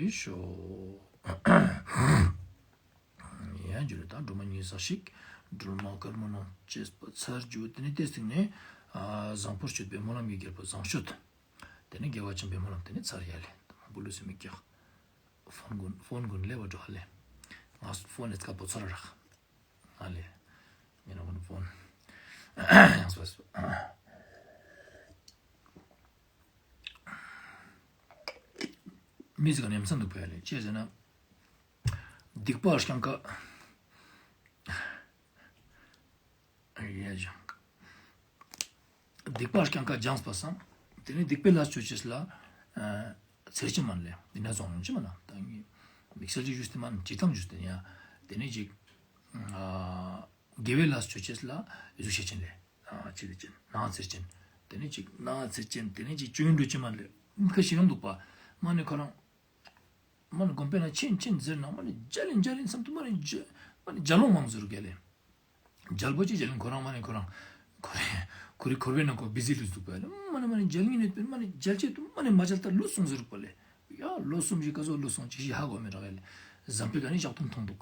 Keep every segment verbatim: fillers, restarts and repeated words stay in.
ཡེ་ཤོ། ཡང་ཇུ་ལེ། ད་སྒྲོལ་མ་ཉི་ཤུ་རྩ་གཅིག་སྒྲོལ་མ་དཀར་མོ་ནང་བཅས་པ་ཚར་ཇུ། ཏེ་ནེ་ཏེ་སྟིང་ནེ་ཨ་བཟང་པོར་སྤྱོད་པའི་སྨོན་ལམ་གྱི་རྒྱལ་པོ་བཟང་སྤྱོད། ཏེ་ནེ་དགེ་བ་ཆེན་པོའི་སྨོན་ལམ། ཏེ་ནེ་ཚར་ཡ་ལེ། ད་མང་པོ་ལུས་སེ་མི་རྒྱག་ཕོན་གུན་ཕོན་གུན་ལེབ་བ་འགྲོ་ཧ་ལེ། ང་ཕོན་ནི་སྐབས་པོ་ཚོར་ར་རག་ཨ་ལེ། ཉེ་རང་ངི་ཕོན། ཡང་སོ་སོ། མི་ཟིག་ག་ནེ་མཚན་འདུག་པ་ཡ་ལེ། ཅི་ཟེར་ན། སྡིག་པ་རྐྱང་ཀ། ཡ་ཇུ། སྡིག་པ་རྐྱང་ཀ་སྦྱངས་པ་སང་། ཏེ་ནེ་སྡིག་པའི་ལས་ཅོ་ཅེས་ལ་ཨ་ཚེར་ཅན་མན་ལེ། ཏེ་ན་བཟང་ཡོང་ཅེས་མན་ན། ད་ངས་དམིགས་བསལ་ཅིག་ཞུས་ཏེ་མན། ཅི་ཙམ་ཞུས་ཏེ་ཡ། ཏེ་ནེ་ཅིག་ཨ་དགེ་བའི་ལས་ཅོ་ཅེས་ལ་ཟུག་ཤེས་ཅན་ལེ། ཨ་ཅི་ཟེར་ཅན། ནང་ཚེར་ཅན། ཏེ་ནེ་ཅིག་ནང་ཚེར་ཅན། ཏེ་ནེ་ཅིག་ཅོ་ཡོང་འགྲོ་ཅེས་མན་ལེ། ཁ་ཤས་ཡོང་འདུག་པ། མ་ནེ་ཁོ་རང་མ་ནེ་དགོན་པའི་ནང་ཆེན་ཆེན་ཟེར་ན་མ་ནེ་མཇལ་ཡིན་མཇལ་ཡིན་བསམ་དུ་མ་ནེ་མཇལ་མ་ནེ་མཇལ་ལོང་མང་ཟེར་ག་ལེ། མཇལ་པོ་ཅི་མཇལ་ཡིན། ཁོ་རང་མ་ནེ་ཁོ་རང་ཁོ་རེ་ཁོ་རེ་ཁོར་བའི་ནང་ཁོ་བི་ཟི་ལུས་འདུག་པ་ལེ། མ་ནེ་མ་ནེ་མཇལ་ཡིན་ནེ་མ་ནེ་མཇལ་ཆེད་དུ་མ་ནེ་མ་མཇལ་ད་ལུས་སོང་ཟེར་པ་ལེ། ཡ་ལོ་གསུམ་ཞིག་ག་ཟོ་ལུས་སོང་ཅི་ཞིག་ཧ་གོ་མེད་རག་ལེ། ཟམ་པའི་ཀ་ནེ་ཞག་ཐུང་ཐུང་འདུག་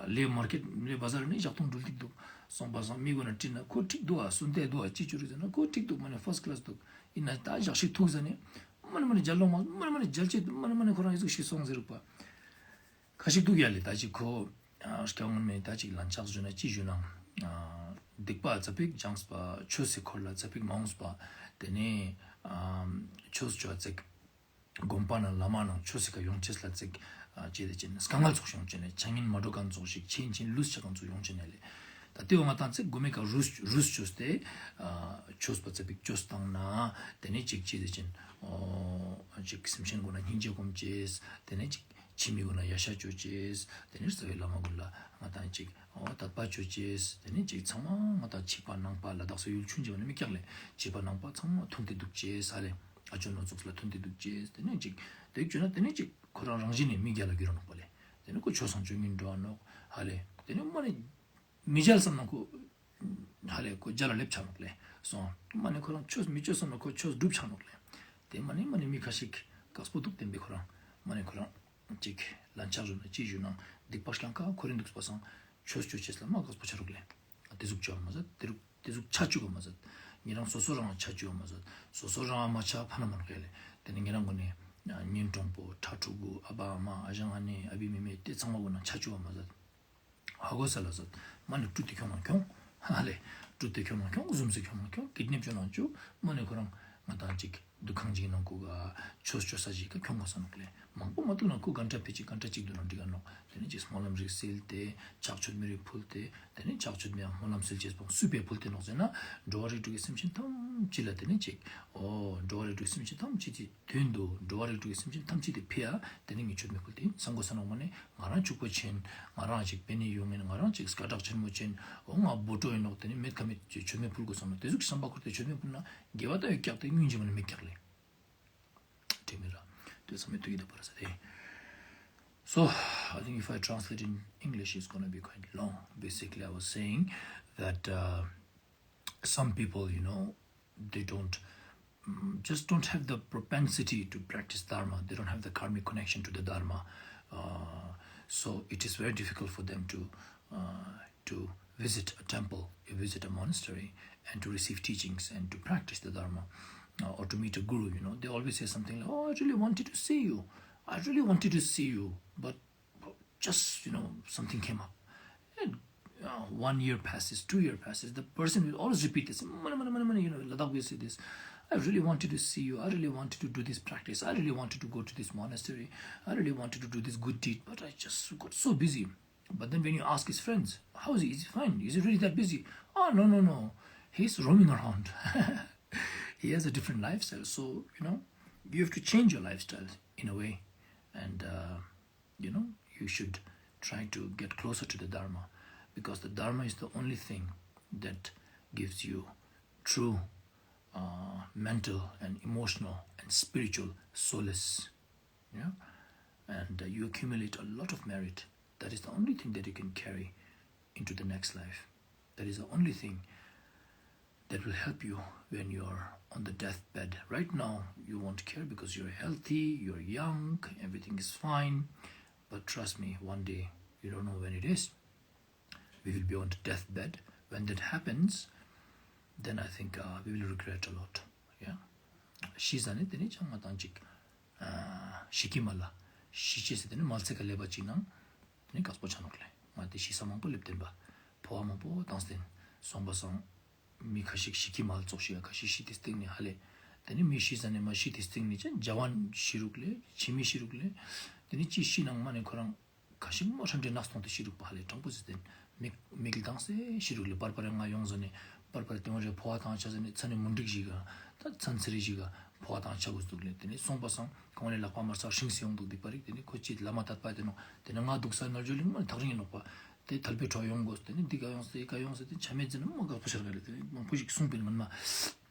ལེ་མར་ཀེཊ་ལེ་བ་ཟར་ནེ་ཞག་ཐུང་འགྲུལ་ཏེ་འདུག་སོང་པ་སང་མི་གུན་ན་དྲིས་ན་ཁོ་འགྲིག་འདུག་ཨ། སུན་ཏེ་འདུག་ཨ། ཅི་ཅོ་རུག་ཟེར་ན་ཁོ་འགྲིག་འདུག་མ་ནེ་ཕརསྟ་ཀླཱས་འདུག་ཡིན་ན་ད་ཞག་ཞིག་ཐུག་ཟ་ནེ་མ་ནེ་མ་ནེ་མཇལ་ལོང་མ་མ་ནེ་མ་ནེ་མཇལ་ཆེད་དུ་མ་ནེ་མ་ནེ་ཁོ་རང་ཡི་ཟུག་ཞིག་སོང་ཟེར་རུག་པ། ཁ་ཤིག་འདུག་ཡ་ལེ། ད་ཅིག་ཁོ་ཨ་སྐྱ་ངོ་མེ་ད་ཅིག་ལན་ཆགས་ཞུ་ན་ཅི་ཞུ་ན། ཨ་སྡིག་པ་ཙ་པིག་སྦྱངས་པ། ཆོས་སི་འཁོར་ལ་ཙ་པིག་མ་འོངས་པ། ཏེ་ནེ་ཨ་ཆོས་ཅོ་ཙིག་དགོན་པ་ནང་བླ་མ་ནང་ཆོས་སི་ཀ་ཡོང་ཅེས་ལ་ཙིག་ཨ་ཅི་ཟེར་ཅན་དཀའ་ངལ་ཙོགས་ཤིག་ཡོང་ཅེས་ལེ། ཆ་ངན་མ་འགྲོ་ཁན་ཙོགས་ཤིག་ཆེན་ཆེན་ལུས་ཆ་ཁན་ཙོགས་ཡོང་ཅེས་ནེ་ལེ། ད་ཏེ་བོ་ང་ཏང་ཙིག་གོ་མེ་ཀ་རུས་རུས་ཅོས་ཏེ་ཨ་ཆོས་པ་ཙ་པིག་ཅོས་ཏང་ན། ཏེ་ནེ་ཅིག་ཅི་ཟེར་ཅན་ཨོ་ཅིག་སེམས་ཅན་གུན་ན་སྙིང་རྗེ་སྒོམ་ཅེས། ཏེ་ནེ་ཅིག་ཕྱི་མི་གུན་ན་ཡ་ཤ་ཅོ་ཅེས། ཏེ་ནེ་རྩ་བའི་བླ་མ་གུན་ལ་ང་ཏང་ཅིག་ཨོ་དད་པ་ཅོ་ཅེས། ཏེ་ནེ་ཅིག་ཚང་མ་ང་ཏང་ཕྱི་པ་ནང་པ་ལ་དྭགས་སི་ཡུལ་ཆུང་ཅིག་པ་ནེ་མི་སྐྱག་ལེ། ཕྱི་པ་ནང་པ་ཚང་མ་མཐུན་ཏེ་འདུག་ཅེས་ཧ་ལེ། ཨ་ཅོ་ནོ་ཙོགས་ལ་མཐུན་ཏེ་འདུག་ཅེས། ཏེ་ནེ་ཅིག་ཏེ་ཅོ་ན་ཏེ་ནེ་ཅིག་ཁོ་རང་རང་བཞིན་ནེ་མི་རྒྱལ་ལ་གྱུར་ར་ནོག་པ་ལེ། ཏེ་ནེ་ཁོ་ཆོས་སང་ཅོ་ཉན་འགྲོ་ནོག་ཧ་ལེ། ཏེ་ནེ་མ་ནེ་མི་མཇལ་བསམ་ན་ཁོ་ཧ་ལེ་ཁོ་མཇལ་ལ་ལེབ་ཆ་ནོག་ལེ། སོང་མ་ནེ་ཁོ་རང་ཆོས་མི་ཅོ་བསམ་ན་ཁོ་ཆོས་སྒྲུབ་ཆ་ནོག་ལེ། ཏེ་མ་ནེ་མ་ནེ་མི་ཁ་ཤིག་ཀགས་པོ་འདུག་བསྟན་པའི་ཁོ་རང་མ་ནེ་ཁོ་རང་ཅིག་ལན་ཆགས་ཞུ་ན་ཅི་ཞུ་ན་སྡིག་པ་རྐྱང་ཀ་ཁོ་རེ་འདུག་པ་སང་ཆོས་ཅོ་ཅེས་ལ་མ་ཀགས་པོ་ཆ་རུག་ལེ། ཏེ་ཟུག་ཅོ་བ་མ་ཟད་ཏེ་རུག་ཏེ་ཟུག་ཆ་ཅུག་ག་མ་ཟད། ཉེ་རང་སོ་སོ་རང་ཆ་ཅུག་ག་མ་ཟད། སོ་སོ་རང་མ་ཆ་ཕ་ན་མ་རུག་ལེ། ཏེ་ནེ་ཉེ་རང་གུན་ནི་གཉེན་གྲོགས་པོ་ཕྲུ་གུ་ཨ་བ་ཨ་མ་ཨ་ཞང་ཨ་ནེ་ཨ་བི་མེ་མེ་ཏེ་ཚང་མ་གུན་ན་ཆ་ཅུག་ག་མ་ཟད། ཧ་གོ་ས་ལ་ཟད། མ་ནེ་ཀྲུ་ཏེ་ཁྱོང་ན་ཁྱོང་། ཧ་ལེ། ཀྲུ་ཏེ་ཁྱོང་ན་ཁྱོང་། ཟུམ་སེ་ཁྱོང་ན་ཁྱོང་། ཀིཌ་ནེབ་ཅོ་ན་ཅོ། མ་ནེ་ཁོ་རང་ང་ཏང་ཅིག་འདུ་ཁང་ཅིག་ནང་ཁུག་ག་ཆོས་ཅོ་ས་ཞིག་ག་ཁྱོང་གོས་ས་ནོག་ལེ། མང་པོ་མ་ཐུག་ན་ཁོ་གན་ཊ་ཕི་ཅིག་གན་ཊ་ཅིག་འདུག་ན་འགྲིག་ག་ནོག་ཏེ་ནེ་ཅིག་སྨོན་ལམ་རིགས་སིལ་ཏེ་ཕྱག་མཆོད་མེ་རིགས་ཕུལ་ཏེ་ཏེ་ནེ་ཕྱག་མཆོད་མེ་ཡང་སྨོན་ལམ་སིལ་ཅེས་པོ་སུ་པའི་ཕུལ་ཏེ་ནོག་ཟེར་ན་འགྲོ་བ་རིགས་དྲུག་གི་སེམས་ཅན་ཐམས་ཅད་ལ་ཏེ་ནེ་ཅིག་ཨོ་འགྲོ་བ་རིགས་དྲུག་གི་སེམས་ཅན་ཐམས་ཅད་ཀྱི་དོན་དུ་འགྲོ་བ་རིགས་དྲུག་གི་སེམས་ཅན་ཐམས་ཅད་དེ་ཕི་ཡ་ཏེ་ནེ་ངས་མཆོད་མེ་ཕུལ་ཏེ་ཡིན་བསམ་གོས་ས་ནོག་མ་ནེ་ང་རང་ཕྱུག་པོ་ཆེན། ང་རང་ཅིག་པེ་ནེ་ཡོང་ངིན། ང་རང་ཅིག་སྐད་གྲགས་ཆེན་མོ་ཆེན། འོ་ང་བོ་ཀྲོ་ཡིན་ནོག་ཏེ་ནེ་མེད་ཁ་མེད་ཀྱི་མཆོད་མེ་ཕུལ་གོས་ས་ནོག་ཏེ་ཟུག་བསམ་པ་ཁུར་ཏེ་མཆོད་མེ་ཕུལ་ན་དགེ་བ་ད་ཡོད་ཀྱག་ཏེ་སྙིང་རྗེ་མ་ནེ་མེད་ཀྱག་ལེ། དྲི་མེད་ར། ཏེ་བསམ་མེད་ཐུག་གི་འདུག་པ་ར་ས་ཏེ། So, I think if I translate in English, it's gonna be quite long. Basically, I was saying that uh, some people, you know, they don't, mm, just don't have the propensity to practice Dharma. They don't have the karmic connection to the Dharma. Uh, so it is very difficult for them to, uh, to visit a temple, visit a monastery, and to receive teachings and to practice the Dharma, uh, or to meet a guru. You know, they always say something like, "Oh, I really wanted to see you. I really wanted to see you, but just, you know, something came up." And uh, one year passes, two year passes. The person will always repeat this. "Mani, mani, mani, mani." You know, Ladakh we say this. "I really wanted to see you. I really wanted to do this practice. I really wanted to go to this monastery. I really wanted to do this good deed, but I just got so busy." But then when you ask his friends, "How is he? Is he fine? Is he really that busy?" "Oh, no, no, no. He's roaming around." He has a different lifestyle. So, you know, you have to change your lifestyle in a way. And uh, you know, you should try to get closer to the Dharma, because the Dharma is the only thing that gives you true uh, mental and emotional and spiritual solace. Yeah? And uh, you accumulate a lot of merit. That is the only thing that you can carry into the next life. That is the only thing that will help you when you are on the deathbed. Right now, you won't care because you're healthy, you're young, everything is fine. But trust me, one day, you don't know when it is. We will be on the deathbed. When that happens, then I think uh, we will regret a lot. Yeah. ཤི་ཟ་ནེ་ཏེ་ནེ་ཅང་ང་དང་ཅིག་ཤི་ཀི་མ་ལ། ཤི་ཅེས་སི་ཏེ་ནེ་མལ་ཆ་ཀ་ལེབ་པ་ཅིག་ནང་ཏེ་ནེ་ཀགས་པོ་ཆ་ནོག་ལེ། ང་ཏེ་ཤི་ས་མང་པོ་ལེབ་ཏེན་པ། ཕོ་བ་མང་པོ་བཏང་སྟེ་སོང་པ་སང་། མི་ཁ་ཤིག་ཤི་ཀི་མ་ལ་ཙོགས་ཤིག་ཡ་ཁ་ཤིག་ཤི་ཏེ་སྟིང་ནེ་ཧ་ལེ། ཏེ་ནེ་མི་ཤི་ཟ་ནེ་མ་ཤི་ཏེ་སྟིང་ནེ་ཅང་ཇ་བན་ཤི་རུག་ལེ། ཕྱི་མི་ཤི་རུག་ལེ། ཏེ་ནེ་ཅི་ཤི་ནང་མ་ནེ་ཁོ་རང་ཁ་ཤིག་མ་ཧྲན་ཏེ་ནག་སྟོང་ཏེ་ཤི་རུག་པ་ཧ་ལེ། དྲང་པོ་ཟེར་ཏེ་མིག་མིག་ལྡང་སེ་ཤི་རུག་ལེ། པར་པར་ང་ཡོང་ཟ་ནེ་པར་པར་ཏེ་བོ་རེ་ཕོ་བ་བཏང་ཆ་ཟ་ནེ་ཚ་ནེ་མུན་དིག་ཞིག་ག་ད་ཚན་ཚེ་རེ་ཞིག་ག་ཕོ་བ་བཏང་ཆ་གོས་དུག་ལེ། ཏེ་ནེ་སོང་པ་སང་གོང་ལེ་ལག་པ་མར་ས་ཧྲིང་སེ་ཡོང་དུག་ཏེ་པ་རིག་ཏེ་ནེ་ཁོ་ཅི་བླ་མ་དད་པ་ཏེ་ནོ་ཏེ་ནེ་ང་དུག་ས་ནར་ཇོ་ལིང་མ་ཐག་རིང་ཡིན་ནོག་པ། ཏེ་ཐལ་པའི་ཁྲོད་ཡོང་དགོས། ཏེ་ནེ་འདི་ག་ཡོང་སེ་ག་ཡོང་སེ་ཏེ་ཆ་མེད་ཟེར་ན་མ་དགའ་པོ་ཤར་ག་ལེ། ཏེ་ནེ་མང་པོ་ཞིག་གསུངས་པིན་ངན་མ།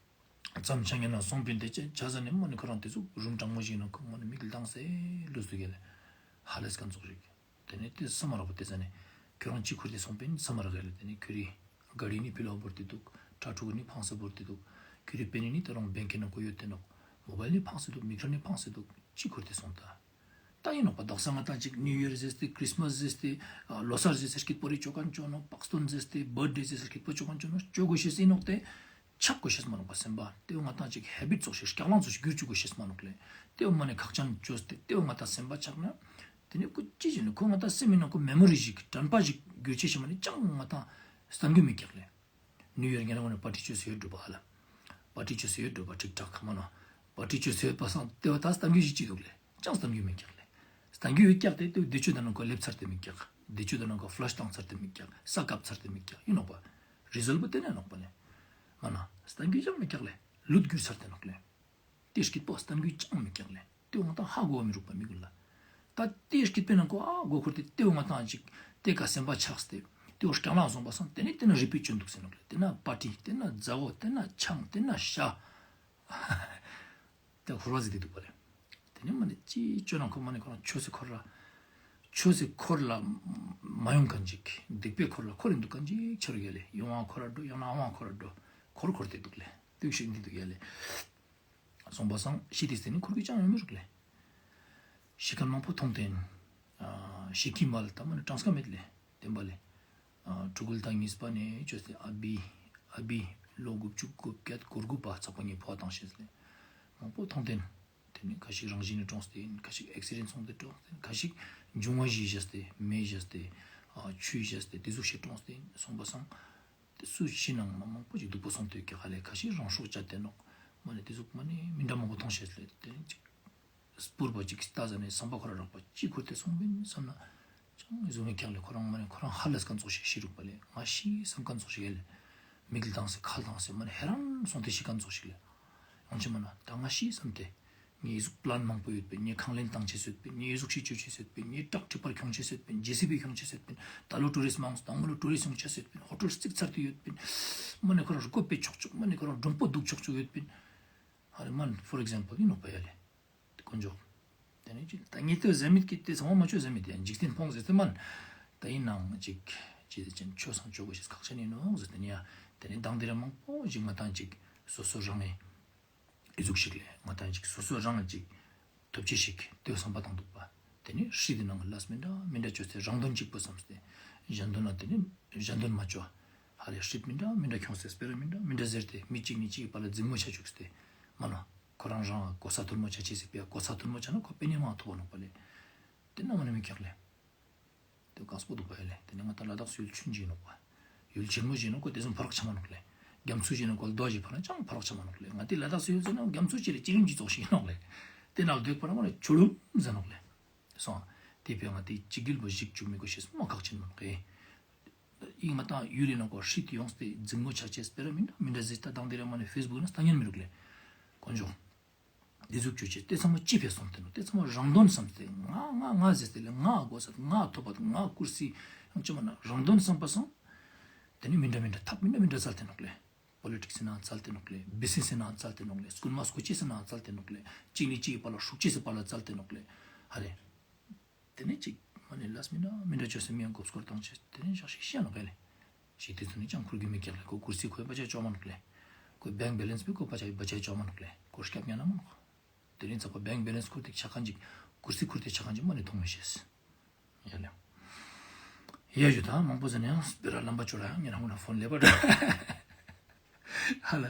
ཙམ་ཆ་ངན་ན་གསུངས་པིན་ཏེ་ཆ་ཆ་ཟ་ནེ་མ་ནེ་ཁོ་རང་ཏེ་ཟུག་རུམ་གྲང་མོ་ཞིག་ནང་ཁོ་མ་ནེ་མིག་ལྡང་སེ་ལུས་དུག་ག་ལེ། ཧ་ལས་ཁན་ཙོགས་ཤིག་ཏེ་ནེ་ཏེ་ས་མ་རག་པ་ཏེ་ཟ་ནེ་ཁྱོ་རང་ཅི་ཁུར་ཏེ་སོང་པིན་ས་མ་རག་ག་ལེ། ཏེ་ནེ་ཁྱོ་རི་ག་རི་ནི་ཕི་ལོག་བོར་ཏེ་དུག་ཁྲ་ཕྲུ་གུ་ནི་ཕངས་སེ་བོར་ཏེ་དུག་ཁྱོ་རི་པེ་ནེ་ནི་ཏ་རུང་བེང་ཀེ་ནང་ཁོ་ཡོད་ཏེ་ནོག་མོ་བལ་ནི་ཕངས་སེ་དུག་མིག་ཁྲ་ནི་ཕངས་སེ་དུག་ཅི་ཁུར་ཏེ་སོང་ཏ། ཏ་ཡིན་ནོག་པ་དག་ས་ང་དང་ཅིག་ནིའུ་ཡར་ཟེར་ཏེ་ཁྲིས་མས་ཟེར་ཏེ་ལོ་སར་ཟེར་ཏེ་སྐྱིད་པོ་རེ་ཅོ་ཁན་ཅོ་ནོག་པག་སྟོན་ཟེར་ཏེ་བར་ཐ་ཌེ་ཟེར་ཏེ་སྐྱིད་པོ་ཅོ་ཁན་ཅོ་ནོག་ཅོ་གོ་ཤེས་ཡིན་ནོག་ཏེ་ཆག་གོ་ཤེས་མ་ནོག་པ་སེམས་པ། ཏེ་བོ་ང་དང་ཅིག་ཧེ་བིཊ་ཙོགས་ཤིག་སྐྱག་ལང་ཙོགས་ཤིག་གྱུར་ཅུག་གོ་ཤེས་མ་ནོག་ལེ། ཏེ་བོ་མ་ནེ་ཁག་ཅན་ཅོས་ཏེ་ཏེ་བོ་ང་དང་སེམས་པ་ཆག་ན་ཏེ་ནེ་ཁོ་ཅི་ཞིག་ནི་ཁོ་ང་དང་སེམས་མི་ནང་ཁོ་མེ་མོ་རི་ཞིག་དྲན་པ་ཞིག་གྱུར་ཅེས་ཤིག་མ་ནེ་ཅང་ང་དང་སྟན་གི་མི་སྐྱག་ལེ། ནིའུ་ཡར་ཉེ་རང་ངོ་ནེ་པར་ཊི་ཅོས་སེ་ཡོད་འགྲོ་པ་ཧ་ལ། པར་ཊི་ཅོས་སེ་ཡོད་འགྲོ་པ་ཁྲིག་ཁྲག་ཁ་མ་ནོ། པར་ཊི་ཅོས་སེ་ཡོད་པ་སང་ཏེ་བོ་ད་སྟན་གི་ཞིག་ཅི་དུག་ལེ། ཅང་སྟན་གི་མི་སྐྱག་ལེ། སྟན་གི་ཡོད་སྐྱག་ཏེ་ཏེ་བོ་དེ་ཆོ་ད་ནང་ཁོ་ལེབ་ཚར་ཏེ་མི་སྐྱག་དེ་ཆོ་ད་ནང་ཁོ་ཕླ་ཤ་བཏང་ཚར་ཏེ་མི་སྐྱག་ས་བཀབ་ཚར་ཏེ་མི་སྐྱག་ཡིན་ནོག་པ། རི་ཟལ་བོ་ཏེ་ནེ་ནོག་པ་ལེ། མ་ན་སྟན་གི་ཅང་མི་སྐྱག་ལེ། ལུད་གྱུར་ཚར་ཏེ་ནོག་ལེ། ཏེ་སྐྱིད་པོ་སྟན་གི་ཅང་མི་སྐྱག་ལེ། ཏེ་བོ་ང་དང་ཧ་གོ་བ་མི་རུག་པ་མི་གུན་ལ། ད་ཏེ་སྐྱིད་པོའི་ནང་ཁོ་ཧ་གོ་ཁུར་ཏེ་ཏེ་བོ་ང་དང་ཅིག་ཏེ་ཀ་སེམས་པ་ཆགས་ཏེ་ཏེ་བོ་སྐྱག་ལང་སོང་པ་སང་ཏེ་ནེ་ཏེ་ནེ་རི་པིཊ་ཅོ་དུག་ཟེར་ནོག་ལེ། ཏེ་ནེ་པར་ཊི་ཏེ་ནེ་མཛའ་བོ་ཏེ་ནེ་ཆང་ཏེ་ནེ་ཤ། ཏེ་འཁོར་བ་ཟེར་ཏེ་དུག་པ་ལེ། ཏེ་ནེ་མ་ནེ་ཅི་ཅོ་ན་ཁོ་མ་ནེ་ཁོ་རང་ཆོས་སི་འཁོར་ལ་ཆོས་སི་འཁོར་ལ་མ་ཡོང་ཁན་ཅིག་སྡིག་པའི་འཁོར་ལ་འཁོར་རིན་དུག་ཁན་ཅིག་ཆ་རུག་ཡ་ལེ། ཡང་ཨ་འཁོར་ར་འགྲོ་ཡང་ན་ཨ་འཁོར་ར་འགྲོ་འཁོར་འཁོར་ཏེ་དུག་ལེ། དུག་ཤིག་འདི་དུག་ཡ་ལེ། སོང་པ་སང་ཤི་ཏེ་སྟིང་ནེ་འཁོར་གི་ཅང་ཡོང་མི་རུག་ལེ། ཤི་ཁན་མང་པོ་ཐོང་སྟེ་ཨིན། ཤི་ཁན་མ་ལ་ད་མ་ནེ་གྲངས་ཀ་མེད་ལེ། བདེན་པ་ལེ། ཕྲུ་གུ་ལ་ད་ཉིས་པ་ནེ་ཅོས་ཏེ་ཨ་བི་ཨ་བི་ལོ་དགུ་བཅུ་གོ་བརྒྱད་གོ་དགུ་པ་ཚག་པ་ངའི་ཕོ་བ་བཏང་ཤེས་ལེ། མང་པོ་ཐོང་སྟེ་ཨིན། ཏེ་ནེ་ཁ་ཤིག་རང་བཞིན་ནེ་གྲོངས་ཏེ་ཨིན། ཁ་ཤིག་ཨེག་སི་ཌེན་སོང་སྟེ་གྲོངས་ཏེ་ཨིན། ཁ་ཤིག་འབྱུང་བ་བཞི་བཞག་སྟེ་མེ་བཞག་སྟེ་ཆུ་བཞག་སྟེ་ཏེ་ཟུག་ཤིག་གྲོངས་ཏེ་ཨིན། སོང་པ་སང་ཏེ་སུ་ཤི་ནང་མ་མང་པོ་ཞིག་སྡུག་པོ་སོང་སྟེ་ཡོད་ཀྱག་ཧ་ལེ། ཁ་ཤིག་རང་སྲོག་བཅད་དེ་ནོག་མ་ནེ་ཏེ་ཟུག་མ་ནེ་མི་འདྲ་མང་པོ་ཐོང་ཤེས་ལེ། ཏེ་ནེ་ཅིག་སྤུར་བ་ཅིག་ལྟ་ཟ་ནེ་སམ་པ་ཁོ་རང་རག་པ་ཅི་ཁུར་ཏེ་སོང་པིན་སམ་ན་ཅང་ཨི་ཟུག་མེད་ཀྱག་ལེ། ཁོ་རང་མ་ནེ་ཁོ་རང་ཧ་ལས་ཁན་ཙོགས་ཤིག་ཤི་རུག་པ་ལེ། ང་ཤི་སམ་ཁན་ཙོགས་ཤིག་ཡ་ལེ། མིག་ལྡང་སེ་ཁ་ལྡང་སེ་མ་ནེ་ཧེ་རན་སོང་སྟེ་ཤི་ཁན་ཙོགས་ཤིག་ལེ། ཡང་ཅི་མ་ན་ད་ང་ཤི་སམ་སྟེ། ངའི་ཨི་ཟུག་པི་ལན་མང་པོ་ཡོད་པིན། ངའི་ཁང་ལེན་བཏང་ཅེས་ཡོད་པིན། ངའི་ཨི་ཟུག་ཤིག་ཅོ་ཅེས་ཡོད་པིན། ངའི་ཊྲག་ཊི་པར་ཁྱོང་ཅེས་ཡོད་པིན། ཇེ་སི་བི་ཁྱོང་ཅེས་ཡོད་པིན། ད་ལོ་ཊུ་རིསྚ་མང་སྟེ་ད་ལོ་ཊུ་རིསྚ་ཡོང་ཅེས་ཡོད་པིན། ཧོ་ཊེལ་རྩིག་ཚར་ཏེ་ཡོད་པིན། མ་ནེ་ཁོ་རང་སྒོ་ཕྱེ་ཆོག་ཆོག་མ་ནེ་ཁོ་རང་མགྲོན་པོ་དུག་ཆོག་ཆོག་ཡོད་པིན། ཧ་ལེ་མན་ཕོར་ཨེག་ཛམ་པལ་ཡིན་ནོག་པ་ཡ་ལེ། དཀོན་མཆོག་ཏེ་ནེ་ཅི་ད་ངེས་ཏེ་ཟེར་མེད་ཀྱི་ཏེ་ཚང་མ་མ་ཆོས་ཟེར་མེད་ཏེ་འཇིག་རྟེན་ཕོངས་ཟེར་ཏེ་མན། ད་ཡིན་ནའང་ཅིག་ཅི་ཟེར་ཅན་ཆོས་སང་ཆོས་གོ་ཤེས་ཁག་ཅན་ཡིན་ནོག་ཟེར་ཏེ་ནི་ཡ། ཏེ་ནེ་དང་དེ་ར་མང་པོ་ཞིག་ང་དང་ཅིག་སོ་སོ་རང་ངི་ཨི་ཟུག་ཤིག་ལེ། ང་དང་ཅིག་སོ་སོ་རང་ཅིག་ཐོབ་ཅེས་ཤིག་ཏེ་བསམ་པ་བཏང་དུག་པ། ཏེ་ནེ་ཧྲི་ཏེ་ནང་ལས་མི་འདྲ་མི་འདྲ་ཅོས་ཏེ་རང་དོན་གཅིག་པོ་བསམས་ཏེ་གཞན་དོན་ལ་ཏེ་ནེ་གཞན་དོན་མ་ཅོ། ཧ་ལེ་ཧྲི་མི་འདྲ་མི་འདྲ་ཁྱོངས་ཏེ་སྤེ་ར་མི་འདྲ་མི་འདྲ་ཟེར་ཏེ་མི་གཅིག་ནི་གཅིག་གི་བར་ལ་འཛིང་མོ་ཆ་བཅུག་སྟེ་མ་ནོ། ཁོ་རང་རང་གོ་ས་ཐུར་མོ་ཆ་ཅེས་སི་ཕི་ཡ་གོ་ས་ཐུར་མོ་ཆ་ན་ཁོ་པེ་ནེ་མ་ཐོབ་ནོག་པ་ལེ། ཏེ་ན་མ་ནེ་མི་ཁྱག་ལེ། ཏེ་ཀགས་པོ་དུག་པ་ཡ་ལེ། ཏེ་ནེ་ང་ད་ལ་དྭགས་སུ་ཡུལ་ཆུན་ཅིག་ནོག་པ། ཡུལ་ཆེན་མོ་ཞིག་ནོག་ཁོ་ཏེ་ཙམ་ཕ་རག་ཆ་མ་ནོག་ལེ། རྒྱ་མཚོ་ཞིག་ནོག་ཁོ་རྡོ་ཞིག་ཕ་ན་ཅང་ཕ་རག་ཆ་མ་ནོག་ལེ། ང་ཏེ་ལ་དྭགས་སུ་ཡུལ་ཟེར་ན་རྒྱ་མཚོ་ཅིག་ལེ་ཅིག་རིམ་ཅིག་ཙོགས་ཤིག་ནོག་ལེ། ཏེ་ནང་སྡོད་པ་ན་མ་ནེ་ཆུ་ལུམ་ཟེར་ནོག་ལེ། སོང་། ཏེ་ཕི་ང་ཏེ་ཅིག་གིལ་བོ་ཞིག་ཅུ་མི་གོ་ཤེས་མ་ཁག་ཆེན་མ་ནོག་ལེ། ཡིན་ང་ཏང་ཡུལ་ལི་ནང་ཁོ་ཧྲིད་ཡོངས་ཏེ་འཛིང་མོ་ཆ་ཅེས་སྤེ་ར་མི་འདྲ་མི་འདྲ་ཟེར་ཏ་དང་ཏེ་ར་མ་ནེ་ཕེས་བུག་ན་ལྟ་ཉན་མི་རུག་ལེ། དཀོན་མཆོག་ཏེ་ཟུག་ཅོ་ཅེས་ཏེ་ཚང་མ་ཅི་ཕེ་སོང་ཏེ་ནོག་ཏེ་ཚང་མ་རང་དོན་བསམས་ཏེ་ང་ང་ང་ཟེར་ཏེ་ལེ་ང་གོ་ས་ང་ཐོབ་པ་ང་ཀུར་སི་ཡང་ཅི་མ་ན་རང་དོན་བསམ་པ་སང་། ཏེ་ནེ་མི་འདྲ་མི་འདྲ་ཐབས་མི་འདྲ་མི་འདྲ་བཙལ་ཏེ་ནོག་ལེ། པོ་ལི་ཊིགས་སི་ནང་བཙལ་ཏེ་ནོག་ལེ། བི་སི་ནེས་སི་ནང་བཙལ་ཏེ་ནོག་ལེ། སྐུན་མ་སྐུ་ཅེས་སི་ནང་བཙལ་ཏེ་ནོག་ལེ། ཅིག་ནེ་ཅིག་གི་བར་ལ་ཧྲུག་ཅེས་སི་བར་ལ་བཙལ་ཏེ་ནོག་ལེ། ཧ་ལེ། ཏེ་ནེ་ཅིག་མ་ནེ་ལས་མི་འདྲ་མི་འདྲ་ཅོས་སེ་མི་ཡང་མགོ་སྐོར་བཏང་ཅེས་ཏེ་ནེ་ཞག་ཞིག་ཤི་ཡ་ནོག་ལེ། ཞིག་ཏེ་ཚོ་ནི་ཅང་ཁུར་གི་མི་ཀྱག་ལེ། ཁོ་ཀུར་སི་ཁོའི་པ་ཆ་ཅོ་མ་ནོག་ལེ། ཁོ་བེང་བེ་ལེནས་པོ་ཁོ་པ་ཆ་བ་ཆ་ཅོ་མ་ནོག་ལེ། ཁོ་སྐྱབས་ཉན་ན་མ་ནོག། དེ་རིང་ཚ་ཁོ་བེང་བེ་ལེནས་ཁུར་ཏེ་ཆ་ཁན་ཅིག་ཀུར་སི་ཁུར་ཏེ་ཆ་ཁན་ཅིག་མ་ནེ་ཐོང་མི་ཤེས། ཡ་ལེ། ཡ་ཞུ་ད་མང་པོ་ཟེར་ན་ཡང་སྤེ་ར་ལམ་པ་ཅོ་ར་ཡང་ཉེ་རང་ངུན་ན་ཕོན་ལེ་པ་འདྲ། ཧ་ལ།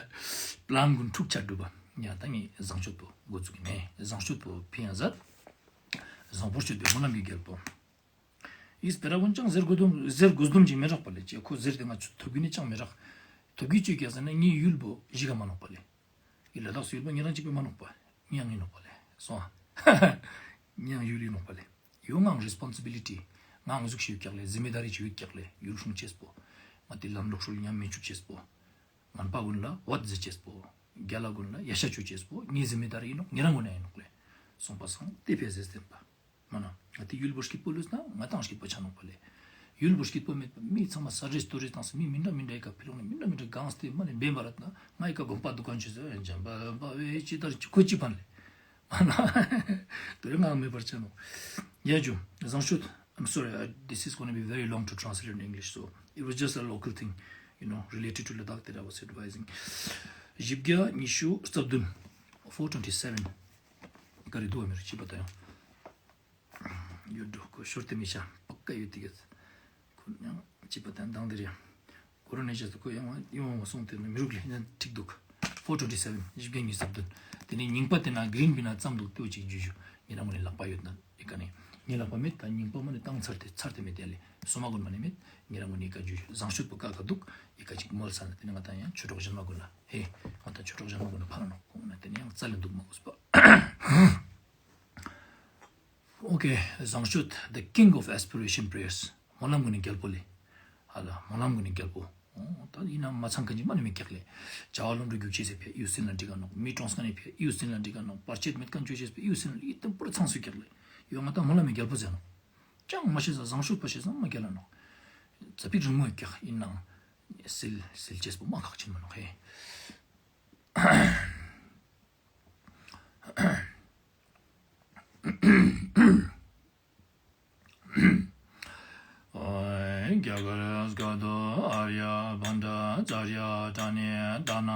པླན་གུན་འཁྲུག་ཆ་འགྲུབ་པ། ཡ་ད་ངས་བཟང་སྤྱོད་པོ་འགོ་བཙུགས་ནས་བཟང་སྤྱོད་པོ་ཕིང་ཡ་ཟད། བཟང་པོ་སྤྱོད་པའི་སྨོན་ལམ་གྱི་རྒྱལ་པོ། ཨི་སྤེ་ར་གུན་ཅང་ཟེར་དགོས་དུམ་ཟེར་དགོས་དུམ་ཅིག་མི་རག་པ་ལེ། ཅེ་ཁོ་ཟེར་ཏེ་ང་ཆུ་ཐོབ་གི་ནི་ཅང་མི་རག། ཐོབ་གི་ཅོས་ཀྱག་ཟེར་ན་ངའི་ཡུལ་པོ་གཞི་ག་མ་ནོག་པ་ལེ། ཨི་ལ་དྭགས་སི་ཡུལ་པོ་ཉེ་རང་གཅིག་པོ་མ་ནོག་པ། ངའང་ཨིན་ནོག་པ་ལེ། སོང་ཨ། ངའང་ཡུལ་ཨིན་ནོག་པ་ལེ། ཡོ་ངའང་རེ་སི་པོན་སི་བི་ལི་ཊི། ངའང་ཟུག་ཤིག་ཡོད་ཀྱག་ལེ། ཟི་མེ་དཱ་རི་ཅིག་ཡོད་ཀྱག་ལེ། ཡུལ་སྲུང་ཅེས་པོ། ང་ཏི་ལམ་ལོག་ཤུལ་ཉམས་མི་ཅུག་ཅེས་པོ། ངན་པ་གུན་ལ་བོད་ཟེར་ཅེས་པོ། རྒྱལ་ལ་གུན་ལ་ཡ་ཤ་ཅོ་ཅེས་པོ། ངའི་ཟི་མེ་དཱ་རི་ཨིན་ནོག། ཉེ་རང་གུན་ན་ཨིན་ནོག་ལེ། སོང་པ་སང་ཏེ་ཕི་ཟེར་སྟེན་པ། མ་ན། ང་ཏི་ཡུལ་པོ་སྐྱིད་པོ་ལུས་ན་ང་ཏང་སྐྱིད་པོ་ཆ་ནོག་པ་ལེ། ཡུལ་པོ་སྐྱིད་པོ་མེད་པ་མི་ཚང་མ་ས་རེས་ཏོ་རེས་ཏང་སེ་མི་མི་འདྲ་མི་འདྲ་ཡི་ཀ་ཕི་ལོག་ནེ་མི་འདྲ་མི་འདྲ་གང་སྟེ་མ་ནེ་འབེན་པ་རད་ན་ང་ཡི་ཀ་གོམ་པ་དུ་གང་ཅི་ཟེར་འཇམ་པ་པ་བེ་ཅི་ལྟར་ཅི་ཁོ་ཅི་ཕན་ལེ། མ་ན། དོ་རེ་ང་མེད་པར་ཆ་ནོག། ཡ་ཇུ། བཟང་སྤྱོད། I'm sorry, uh, this is gonna be very long to translate in English, so it was just a local thing, you know, related to Ladakh that I was advising. བཞི་བརྒྱ་ཉི་ཤུ་རྩ་བདུན། Four twenty seven. ག་རེ་འདུག་པ་མི་རུ་ཅི་པ་ད་ཡང་། ཡོད་འགྲོ་ཁོ་ཤོར་ཏེ་མི་ཤ་པ་ཀ་ཡོད་དེ་ག། ཁོ་ཡང་ཅི་པ་ད་དང་དེ་རེད། ཁོ་རང་ནས་བྱས་ཏེ་ཁོ་ཡང་ཡོང་བ་སོང་སྟེ་ན་མི་རུག་ལེ་ཡང་ཐིག་འདུག། Four twenty seven. བཞི་བརྒྱ་ཉི་ཤུ་རྩ་བདུན། དེ་ནས་རྙིང་པ་དེ་ན་གི་རིན་པི་ན་ཙམ་འདུག་ཏེ་བོ་ཅིག་ཇུ་ཇུ། ཉེ་རང་ངུན་ནི་ལག་པ་ཡོད་ན་ཨི་ཀ་ནས། ངའི་ལག་པ་མེད་ད་རྙིང་པ་མ་ནེ་བཏང་ཚར་ཏེ་ཚར་ཏེ་མེད་དེ་ལེ། སོ་མ་གུན་མ་ནེ་མེད། ཉེ་རང་ངུན་ནི་ཨི་ཀ་ཇུ་ཇུ། བཟང་སྤྱོད་པོ་ཀ་ཀ་འདུག། ཨི་ཀ་ཅིག་མོལ་ས་ན་དེ་ནས་ང་ཏང་ཡང་ཆོས་གྲོགས་གཞན་མ་གུན་ལ་ཧེ། ང་ཏང་ཆོས་གྲོགས་གཞན་མ་གུན་ལ་ཕན་ནོག་གོང་ན་དེ་ནས་ཡང་རྩ་ལེན་འདུག་མ་དགོས་པ། Okay, བཟང་སྤྱོད། The king of aspiration prayers. སྨོན་ལམ་གུན་ནི་རྒྱལ་པོ་ལེ། ཧ་ལ་སྨོན་ལམ་གུན་ནི་རྒྱལ་པོ། འོ་ད་ཨིན་ན་མ་ཚང་ཁན་ཅིག་མ་ནེ་མི་ཀྱག་ལེ། བྱ་བ་ལམ་འགྲོ་རྒྱུག་ཅེས་སི་ཕིའ་ཨི་བོ་སིན་ལ་འགྲིག་ག་ནོག། མི་གྲོངས་ཁན་ནི་ཕིའ་ཨི་བོ་སིན་ལ་འགྲིག་ག་ནོག། བར་ཆད་མེད་ཁན་ཅོ་ཅེས་སི་ཕིའ་ཨི་བོ་སིན་ལ་ཨི་ཏམ་པུ་ར་ཚང་སུ་ཀྱག་ལེ། ཡོ་ང་ཏང་སྨོན་ལམ་མི་རྒྱལ་པོ་ཟེར་ནོག། ཅང་མ་ཤེས་ས་བཟང་སྤྱོད་པ་ཤེས་ས་མ་རྒྱལ་ལ་ནོག། ཙ་པིག་རིང་མོ་ཡོད་ཀྱག། ཨིན་ནའང་སིལ་སིལ་ཅེས་པོ་མ་ཁག་ཆེན་མ་ནོག་ཧེ། རྒྱ་གར་སྐད་དུ་ཨཱརྱ་བྷཱན་ཏ་ཙརྱ་པྲ་ཎི་དཱ་ན།